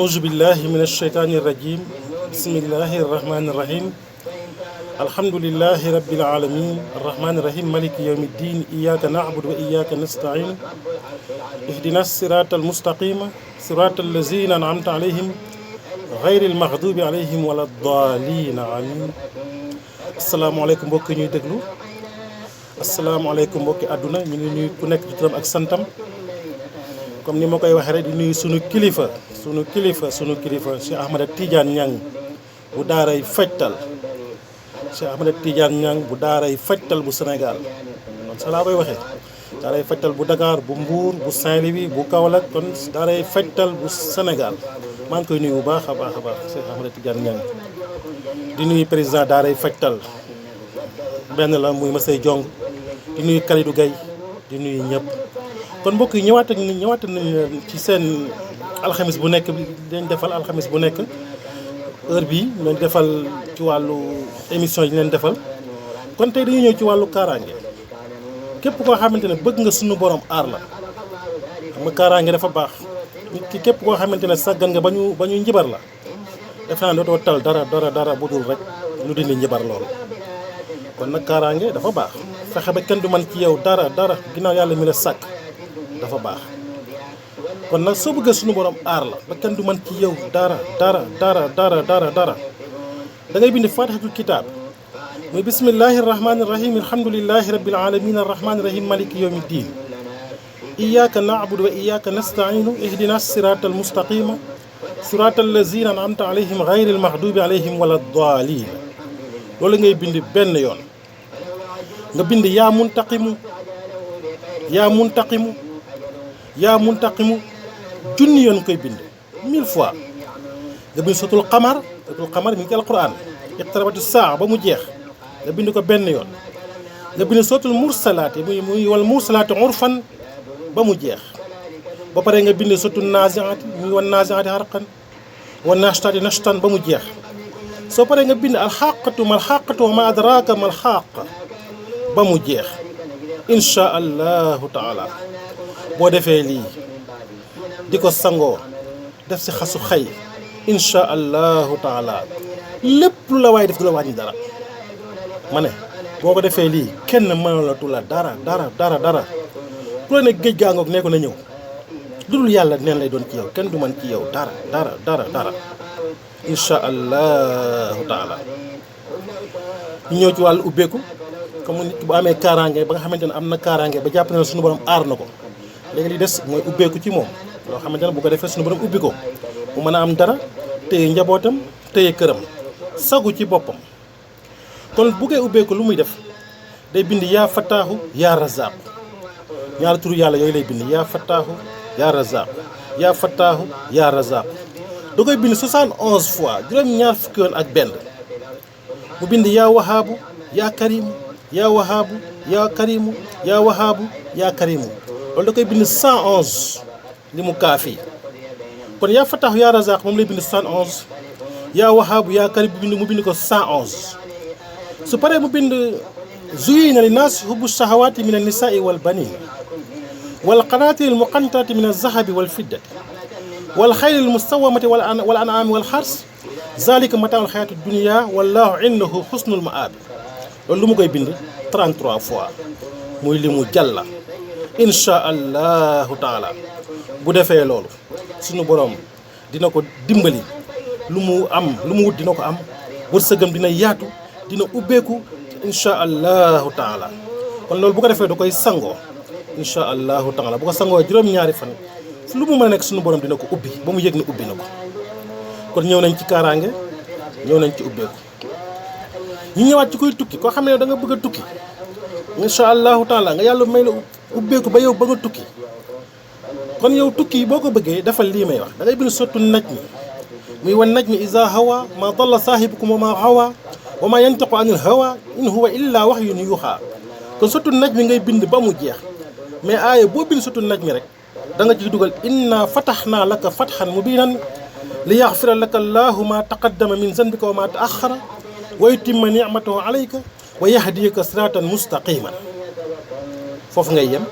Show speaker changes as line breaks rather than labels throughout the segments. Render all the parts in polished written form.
أعوذ بالله من الشيطان الرجيم بسم الله الرحمن الرحيم الحمد لله رب العالمين الرحمن الرحيم مالك يوم الدين إياك نعبد وإياك نستعين اهدنا الصراط المستقيم صراط الذين أنعمت عليهم غير المغضوب عليهم ولا الضالين آمين السلام عليكم mbokk ñuy déglu asalaamaaleykum mbokki àdduna ñu ngi nuyu ku nekk ci turam ak santam comme ni ma koy waxee rek di nuyu sunu kilifa Cheikh Ahmed Tidiane Niang bu daaray fajtal Cheikh Ahmed Tidiane Niang bu daaray fajtal bu Sénégal kon sa laa koy waxee daaray fajtal bu Dakar bu Mbour bu Saint-Louis bu Kaolack kon daaray fajtal bu Sénégal maa ngi koy nuyu bu baax a baax Cheikh Ahmed Tidiane Niang di nuyu président daaray fajtal benn la muy Masey Jong di nuyu Kalidou Gaye di nuyu ñëpp kon mbokk yi ñëwaat nañu ci seen alxamis bu nekk bi dañ defal alxamis bu nekk heure bii ñu leen defal ci wàllu émission yi ñu leen defal kon tey dañuy ñëw ci wàllu kaaraange képp koo xamante ne bëgg nga suñu borom aar la xam nga kaaraange dafa baax nit ki képp koo xamante ne sàggan nga ba ñu njibar la def naa dootoo tal dara bu dul rek lu dindi njibar loolu kon nag kaaraange dafa baax fexe ba kenn du man ci yow dara ginnaaw yàlla mi la sàkk dafa baax kon nag soo bëggee suñu borom aar la ba kenn du man ci yow dara da ngay bind fatihatul kitab muy bismillahi rahmani rahim alhamdulillahi rabbil alamin arrahmani rahim maliki yawmi ddin iyyaka na'budu wa iyyaka nasta'inu ihdina siratal mustaqima siratal lazina an'amta alayhim ghayril maghdubi alayhim walad dallin loolu ngay bind benn yoon nga bind yaa muntaqimu junni yoon koy bind 1000 fois nga bind sotul xamar mi ngi ci alquran iqtarabati saa ba mu jeex nga bind ko benn yoon nga bind sotul mursalaati muy wal mursalaati urfan ba mu jeex ba pare nga bind sotul naziaati muy wan naziaati harqan wan nashtaati nashtan ba mu jeex soo paree nga bind alxaqatu wa ma adraka mal xaqa ba mu jeex insha allahu taala boo defee lii di ko sangoo def si xasu xay insha allahu taala lépp lu la waaye def du la wàññi dara ma ne boo ko defee lii kenn mënalatu la dara ku la ne géej gaa ngoog nee ko na ñëw lu dul yàlla neen lay doon ci yow kenn du man ci yow dara insha allahu taala ñu ñëw ci wàllu ubbeeku comme nit bu amee kaaraange ba nga xamante ne am na kaaraange ba jàpp ne suñu borom aar na ko léegi li des mooy ubbeeku ci moom loo xamante ne bu ko defee suñu borom ubbi ko mu mën a am dara téye njabootam téye këram sagu ci boppam kon bu koy ubbeeku lu muy def day bind yaa fataahu yaa razaaku ñaari turu yàlla yooyu lay bind yaa fataahu yaa razaaku da koy bind 71 fois juróom-ñaar fukki yoon ak benn mu bind yaa wahaabu yaa karimu yaa wahaabu yaa karimu yaa wahaabu yaa karimu loolu da koy bind 111 li mu kaafi kon yaa fataahu yaa razaq moom lay bind 111 yaa wahaabu yaa karimu mu bind ko 111 su paree mu bind zuyyina linnaasi hubbu shahawaati min annisaai wal baniin wal qanaatiri al muqantarati min az-zahabi wal fiddati wal xayril musawwamati wal an'aami wal xars zalika mataa'ul xayaati dunya wallahu indahu xusnul ma'aab loolu lu mu koy bind 33 fois muy li mu jàlla insha allahu taala bu defee loolu suñu borom dina ko dimbali lu mu wut dina ko am wërsëgam dina yaatu dina ubbeeku insha allahu taala kon loolu bu ko defee da koy sangoo insha allahu taala bu ko sangoo juróom-ñaari fan lu mu mën a nekk suñu borom dina ko ubbi ba mu yëg ne ubbi na ko kon ñëw nañ ci kaaraange ñëw nañ ci ubbeeku ñu ñëwaat ci koy tukki koo xam ne da nga bëgg a tukki insha allahu taala nga yàlla may la ubbeeku ba yow ba nga tukki kon yow tukki boo ko bëggee defal lii may wax da ngay bind sottu naj mi muy wan naj mi iza hawa ma dalla saahibukum wa ma hawa wa ma yantiqu anil hawa in huwa illa wahyun yuha kon sottu naj mi ngay bind ba mu jeex mais aaya boo bind sottu naj mi rek da nga ciy dugal inna fatahnaa laka fathan mubiinan li yaxfira laka allahu ma taqaddama min zanbika wa ma taaxara wa yutimma nicmatahu alayka wa yahdiyaka siratan mustaqiman foofu ngay yem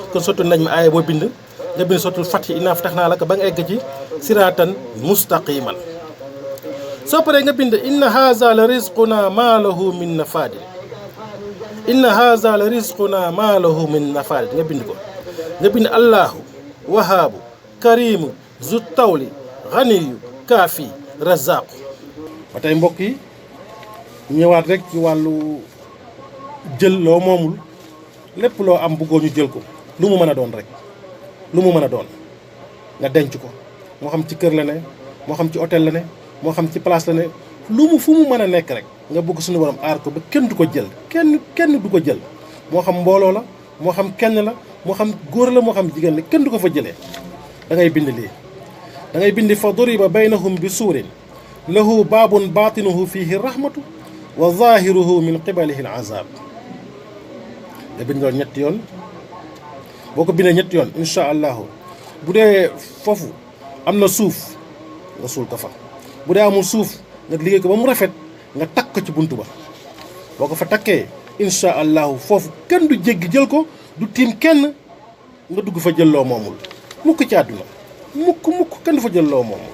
kon surtout nañ mi aaya boo bind nga bind suratul fath innaa fatahnaa laka ba nga egg ci siraatan mustaqiman. soo paree nga bind inna haza la rizquna ma lahu min nafaadin. inna haza la rizquna ma lahu min nafaadin nga bind ko. nga bind allahu wahaabu karimu zu tawli ganiyu kaafi razaqu. ba tey mbokk yi ñëwaat rek ci wàllu jël loo moomul, lépp loo am bëggoo ñu jël ko, lu mu mën a doon rek, lu mu mën a doon nga denc ko, moo xam ci kër la ne, moo xam ci hôtel la ne, moo xam ci place la ne, lu mu fu mu mën a nekk rek nga bëgg suñu borom aar ko ba kenn du ko jël, kenn du ko jël, moo xam mbooloo la, moo xam kenn la, moo xam góor la, moo xam jigéen la, kenn du ko fa jëlee. da ngay bind lii, da ngay bind fa duriba baynahum bi suurin lahu baabun baatinuhu fihi rahmatu wa zahiruhu min qibalihi al azab. nga bind loolu ñetti yoon. boo ko bindee ñetti yoon incha allahu bu dee foofu am na suuf nga suul ko fa, bu dee amul suuf nga liggéey ko ba mu rafet nga takk ko ci buntu ba. boo ko fa takkee incha allahu foofu kenn du jéggi jël ko, du tiim kenn nga dugg fa jël loo moomul mukk ci àdduna, mukk kenn du fa jël loo moomul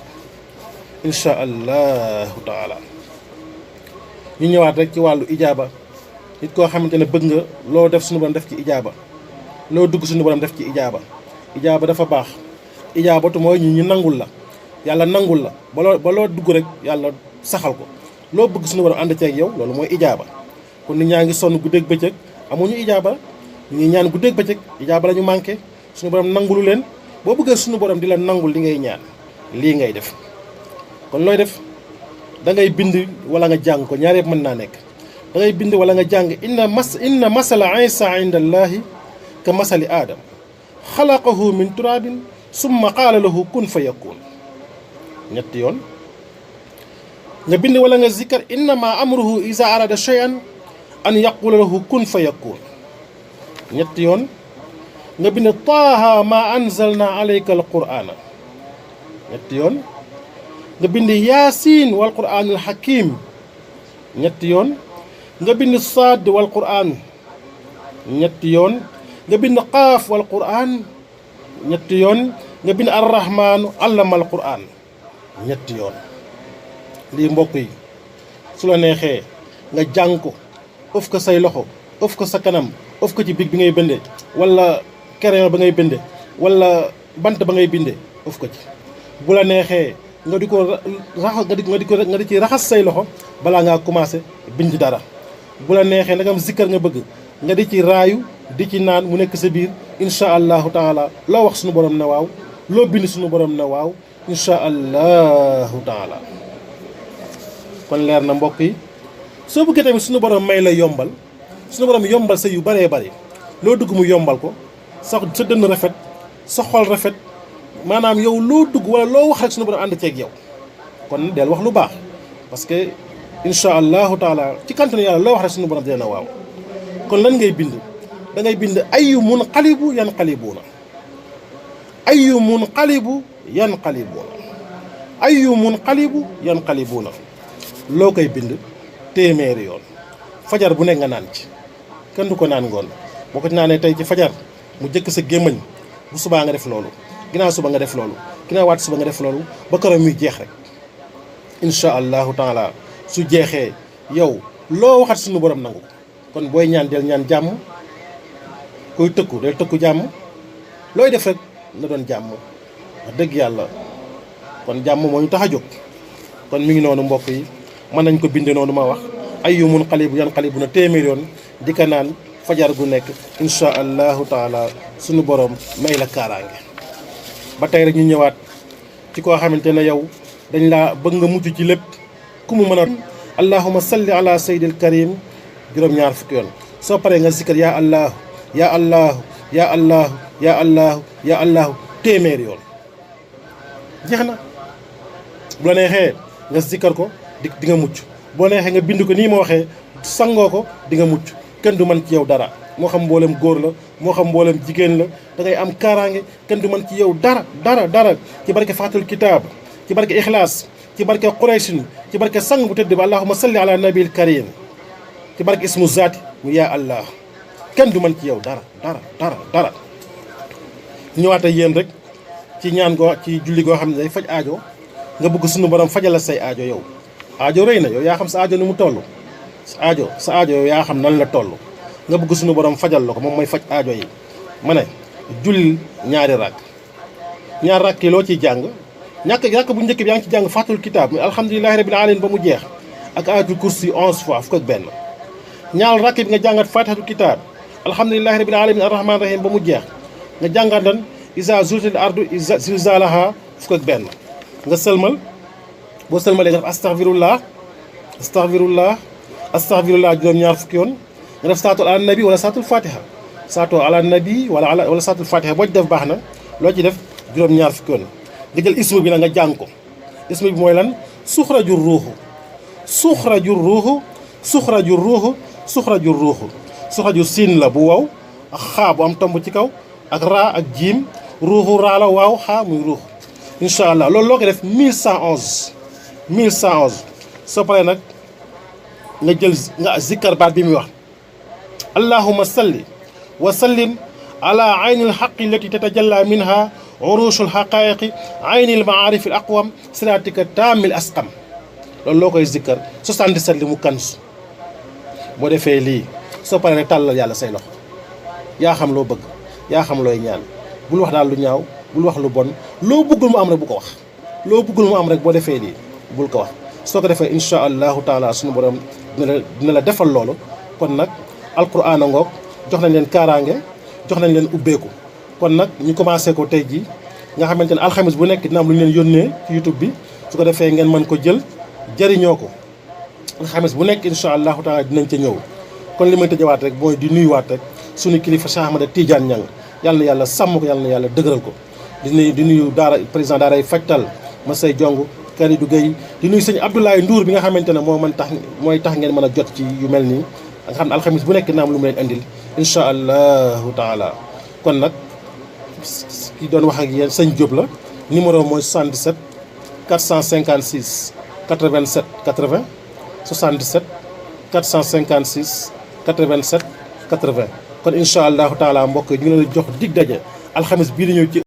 incha allahu taala. ñu ñëwaat rek ci wàllu ijaaba. nit koo xamante ne bëgg nga loo def suñu borom def ci ijaaba, loo dugg suñu borom def ci ijaaba. ijaaba dafa baax. ijaabatu mooy ñu nangul la, yàlla nangul la ba loo dugg rek yàlla saxal ko, loo bëgg suñu borom ànd ceeg yow, loolu mooy ijaaba. kon nit ñaa ngi sonn guddeeg bëccëg amuñu ijaaba, ñi ñaan guddeeg bëccëg ijaaba la ñu manqué, suñu borom nangulu leen. boo bëggee suñu borom di la nangul li ngay ñaan, lii ngay def. kon looy def da ngay bind wala nga jàng ko, ñaar yëpp mën naa nekk. da ngay bind wala nga jàng inna masala isa inda allahi ka masali aadam xalaqahu min turabin summa qaala lahu kun fa yakun. ñetti yoon. nga bind wala nga zikkar innama amruhu isa arada shay'an an yaqula lahu kun fa yakun. ñetti yoon. nga bind taaha ma anzalna alayka alqur'ana. ñetti yoon. nga bind yaasin wal qur'anil hakim. ñetti yoon. nga bind saad wal qur'an. ñetti yoon. nga bind qaaf wal qur'an. ñetti yoon. nga bind arrahmaanu allama al qur'an. ñetti yoon. lii mbokk yi su la neexee nga jàng ko, ëf ko say loxo, ëf ko sa kanam, ëf ko ci big bi ngay binde, wala crayon ba ngay binde, wala bant ba ngay binde, ëf ko ci. bu la neexee nga di ko raxas nga di ci raxas say loxo balaa ngaa commencé bind dara. bu la neexee nag am zikkar nga bëgg nga di ci raayu di ci naan mu nekk sa biir incha allahu taala. loo wax suñu borom na waaw, loo bind suñu borom na waaw incha allahu taala. kon leer na mbokk yi. soo bëggee tamit suñu borom may la yombal, suñu borom yombal sa yu bëree bëri, loo dugg mu yombal ko, sa dënn rafet, sa xol rafet, maanaam yow loo dugg wala loo wax rek suñu borom ànd ceeg yow. kon del wax lu baax, parce que incha allahu taala ci kantanu yàlla loo wax rek suñu borom dina waaw. kon lan ngay bind? da ngay bind ayyu munqalibu yanqalibuuna, ayyu munqalibu yanqalibuuna, ayyu munqalibu yanqalibuuna. loo koy bind téeméeri yoon. fajar bu nekk nga naan ci, kenn du ko naan ngoon. boo ko naanee tey ci fajar mu jëkk sa gémmañ, bu subaa nga def loolu, ginnaaw suba nga def loolu, ginnaaw waat suba nga def loolu ba keroog muy jeex rek incha allahu taala. su jeexee yow loo waxat suñu borom nangu. kon booy ñaan del ñaan jàmm, koy tëkku del tëkku jàmm, looy def rek na doon jàmm. wax dëgg yàlla kon jàmm moo ñu tax a jóg. kon mi ngi noonu mbokk yi, mën nañ ko binde noonu ma wax ayyu munqalibu yanqalibu na téeméer yoon di ko naan fajar gu nekk incha allahu taala. suñu borom may la kaaraange. ba tey rek ñu ñëwaat ci koo xamante ne yow dañ laa bëgg nga mucc ci lépp, ku mu mën a allahumma salli ala sayyidil karim juróom-ñaar fukki yoon. soo paree nga zikkar yaa allahu yaa allahu yaa allahu yaa allahu yaa allahu téeméeri yoon. jeex na. bu la neexee nga zikkar ko di nga mucc. boo neexee nga bind ko nii ma waxee, sangoo ko di nga mucc. kenn du mën ci yow dara, moo xam mboolem góor la moo xam mboolem jigéen la, da ngay am kaaraange. kenn du mën ci yow dara ci barke Fatul Kitaab, ci barke Ixlaas, ci barke Quraysin, ci barke sang bu tëdd ba allahumma salli ala nabil karim, ci barke ismu zaati mu yaa allah. kenn du mën ci yow dara. ñëwaat ak yéen rek ci ñaan goo ci julli goo xam ne day faj aajo nga bëgg suñu borom fajal la say aajo yow aajo rëy na yow yaa xam sa aajo ni mu toll sa aajo yow yaa xam nan la toll nga bëgg suñu borom fajal la ko moom mooy faj aajo yi ma ne julli ñaari rakk ñaar rakk yi loo ciy jàng rakk bu njëkk bi yaa ngi ci jàng fàttul kitaab mi alhamdulilahi rabbil alamin ba mu jeex ak ayatul kursi 11 fois fukk ak benn ñaar rakk bi nga jàngat fatihatul kitaab alhamdulilahi rabbil alamin arrahman rahim ba mu jeex nga jàngat lan isa zulzilatil ardu zilzalaha fukk ak benn nga sëlmal boo sëlmalee nga def astaghfirullah juróom-ñaar fukki yoon nga def salaatu ala nabi wala salaatul fatiha salaatu ala nabi wala salaatul fatiha boo ci def baax na loo ci def juróom-ñaar fukki yoon nga jël ismu bi nag nga jàng ko ismu bi mooy lan suxraju ruuxu suxraju siin la bu wow ak xaa bu am tomb ci kaw ak raa ak jiim ruuxu raa la waaw xaa muy ruuxu incha allah loolu loo ko def 1111 soo paree nag nga jël nga zikkar baat bi muy wax allahumma salli wa sallim ala ayni alxaqi allati tatajalla minha urushul xaqaiqi ayni almaarif al aqwam siratika taamil asqam loolu loo koy zikkar 77 li mu kansu boo defee lii soo paree rek tàllal yàlla say loxo yaa xam loo bëgg yaa xam looy ñaan bul wax daal lu ñaaw bul wax lu bon loo bëggul mu am rek bu ko wax loo bëggul mu am rek boo defee lii bul ko wax soo ko defee incha allahu taala suñu borom dina la defal loolu kon nag alquran a ngoog jox nañ leen kaaraange jox nañ leen ubbeeku kon nag ñu commencé ko tey jii nga xamante ne alxamis bu nekk dina am lu ñu leen yónnee ci youtube bi su ko defee ngeen mën ko jël jëriñoo ko alxamis bu nekk incha allahu taala dinañ ca ñëw kon li may tëjawaat rek mooy di nuyuwaat rek suñu kilifa Cheikh Ahmada Tidiane Niang yàlla na yàlla sàmm ko yàlla na yàlla dëgëral ko di nuyu daara président daaray fajtal Masay Jong Kalidou Gueye di nuyu sëñ Abdoulaye Ndour bi nga xamante ne mooy tax ngeen mën a jot ci yu mel nii nga xam ne alxamis bu nekk na am lu mu leen andil incha allahu taala kon nag ki doon wax ak yéen sëñ Diop la numéro mooy 77 456 87 80 77 456 87 80 kon incha allahu taala mbokk yi ñu ngi leen jox dig daje alxamis bii di ñëw ci